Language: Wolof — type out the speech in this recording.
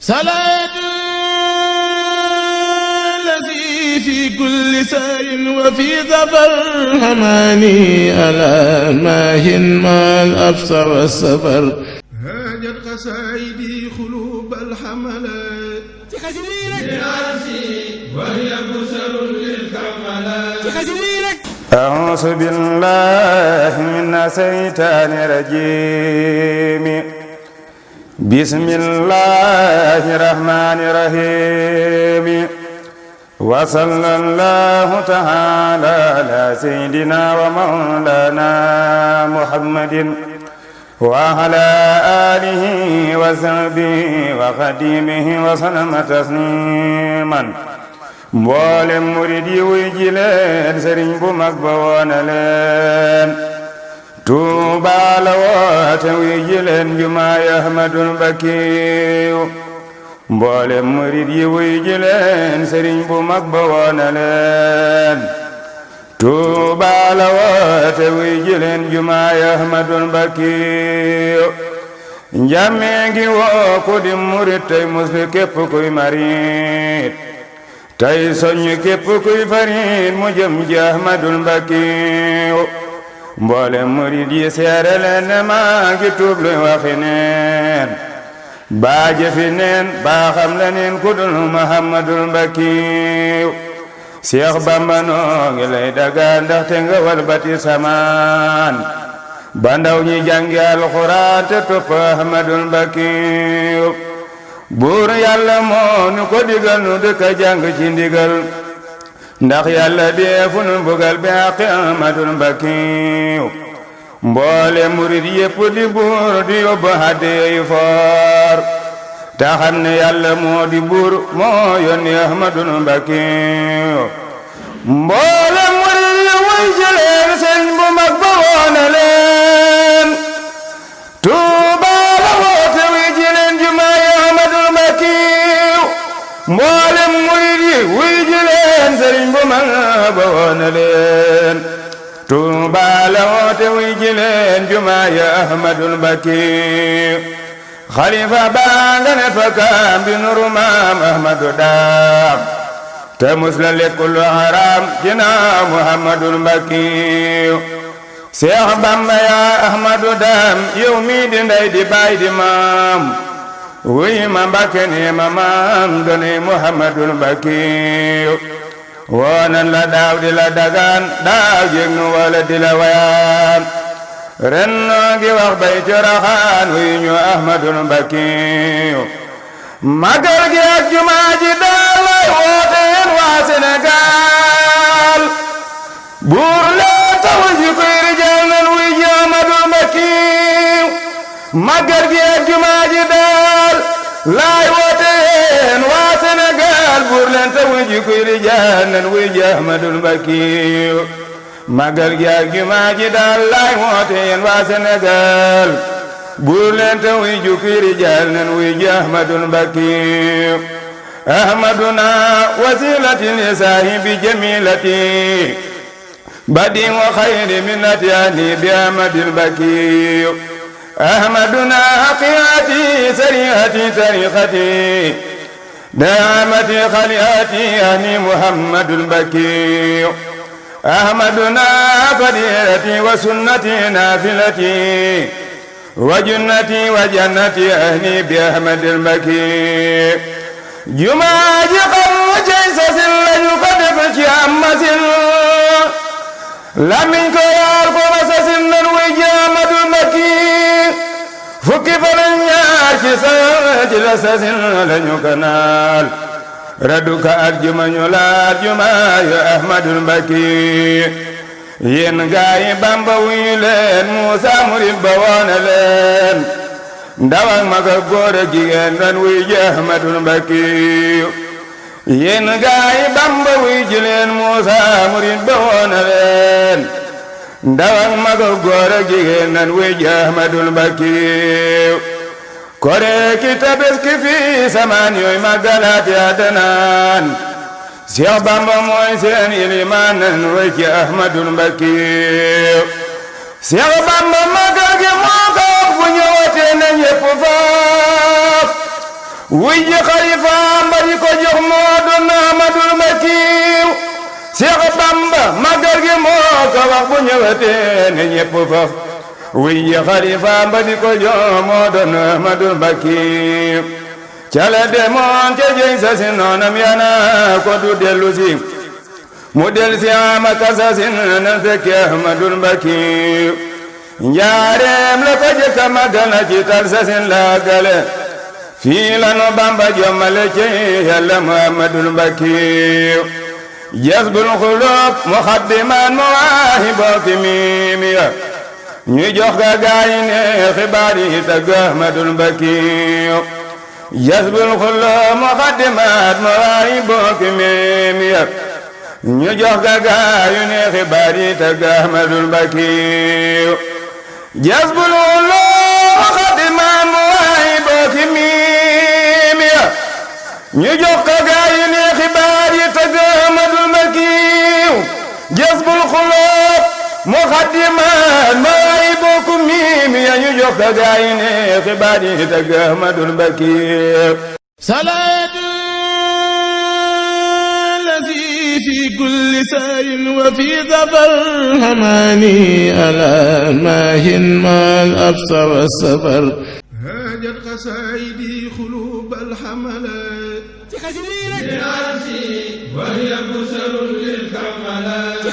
صلاة الذي في كل سار وفي ظفر حماني ألا ماهن ما الأبصر والسفر هاجت قصائدي قلوب الحملات وهي بسر للكملات أعوذ بالله من الشيطان الرجيم بسم الله الرحمن الرحيم وصلى الله تعالى على سيدنا ومولانا محمد وعلى آله وصحبه وخديمه وسلم تسليما mboolem murid yi wuy ji leen sëriñ bu mag ba woona leen Tuuba la woote wuy ji leen jumaay Ahmadul Bakiyu mboolem murid yi wuy ji leen sëriñ bu mag ba woona leen Tuuba la woote wuy ji leen jumaay Ahmadul Bakiyu njàmme ngi woo ku di murid tey musli képp kuy marit tey soññ képp kuy farit mu jëm ci Ahmadul Bakiyu mboolem murid yi seere leen ne maa ngi tuub luy waxi neen baa jëfi neen baa xam la neen ku dul Muhammadul Bakiyu Seex Bamba noo ngi lay dagaan ndaxte nga walbati samaan ba ndaw ñi jàngi alxuraan te topp Ahmadul Bakiyu buur yàlla moo nu ko digal nu dëkk jàng ci ndigal ndax yàlla deefu nu bugal bi àqi Ahmadul Bakiyu mboole murid yépp di buur di yóbbu hadiya yi foor ta xam ne yàlla moo di buur moo yónni Ahmadul Bakiyu mboole murid yi wuy ji leen sëriñ bu mag ba woona leen Tuuba la woote wuy ji leen jumaay Ahmadul Bakiyu mboolem murid yi wuy ji leen sëriñ bu mag ba woona leen Tuuba la woote wuy ji leen jumaay Ahmadul Bakiyu xalifa baa nga ne fa kaam bi nuru maam Ahmadu daam te mus la lekkul haram ginnaaw Muhammadul Bakiyu Seex Bamba yaa Ahmadu daam yow mi di ndey di baay di maam wuy ma Mbàkke ne ma maam doonay Muhammadul Bakiyu woonan la daaw di la dagaan daaw jéeg nu wala di la wayaan ren noo ngi wax bay coroxaan wuy ñu Ahmadul Bakiyu magal gi ak jumaa ji daal lay woote yéen waa Sénégal buur leen tawu ji koy rijal nan wuy ji Ahmadul Bakiyu magal gi ak jumaa ji daal lay woote yéen waa Sénégal buur leen tawu ji koy rijal nan wuy ji Ahmadul Bakiyu magal gi ak jumaa ji daal lay woote yéen waa Sénégal buur leen tawu ji koy rijal nan wuy ji Ahmadul Bakiyu ahmaduna wasilati li saahibi jamilati badi wa khayri minnati ani bi Ahmadil Bakiyu ahmaduna haqiyati sarihati tariqati daamati khaliati ani Muhammadul Bakiyu ahmaduna fadilati wa sunnati nafilati wa jannati wa jannati ahni bi Ahmadil Bakiyu jumaa ji xam mu cey sasin lañu ko def ci am masin lamiñ ko yaar ko ma sasin nan wuy ji Ahmadul Bakiyu fukki fan ak ñaar ci la sasin lañu ko naal raduka ak juma ñu laal jumaa yu Ahmadul Bakiyu yéen gaayi Bamba wuy leen Muusa murid ba woona leen ndaw ak mag ak góor ak jigéen nan wuy ji Ahmadul Bakiyu yéen gaayi Bamba wuy ji leen Muusa murid ba woona leen ndaw ak mag ak góor ak jigéen nan wuy ji Ahmadul Bakiyu kore ki tabaski fi samaan yooy magalaat yaa danaan Seex Bamba mooy seen ilimaan nan wuy ji Ahmadul Bakiyu Seex Bamba magal gi moo ko bu ñëwatee na ñépp faaf wuy ji xalifaam ba di ko jox moo doon Ahmadul Makiyu Seex Bamba magal gi moo ko wax bu ñëwatee ne ñépp faf wuy ji xalifaam ba di ko jox moo doon Ahmadul Makiyu ca la demoon ca jëy sa si noonam yana ko du dellu si mu del si ama kasasin na fekki Ahmadul Makiyu njaareem la ko jëkka magal na ci tal sasin la gale fii la nu Bamba jommale ci Yàlla Muhammadul Makiyu Jazbul Xuluub muxaddimaan mawaahibu fi miimiya ñu jox ga gaayi ne xibaar yi tagg Ahmadul Makiyu Jazbul Xuluub muxaddimaan mawaahibu fi miimiya ñu jox ga gaayi ne xibaar yi tagg Ahmadul Makiyu Jazbul Xuluub muxaddimaan mawaahibu fi miimiya ñu jox ko gaa yi ne xibaar yi tagg Ahmadul Makiyu Jazbul Xuluub muxaddimaan mawaahibu fi miimiya ñu jox ko gaa yi ne xibaar yi tagg Ahmadul Makiyu salaatu lazi fi kulli sayrin wa fi safar hamaani ala maahin maal absa wa safar هاجت قصائدي قلوب الحملات وهي بشر للكملات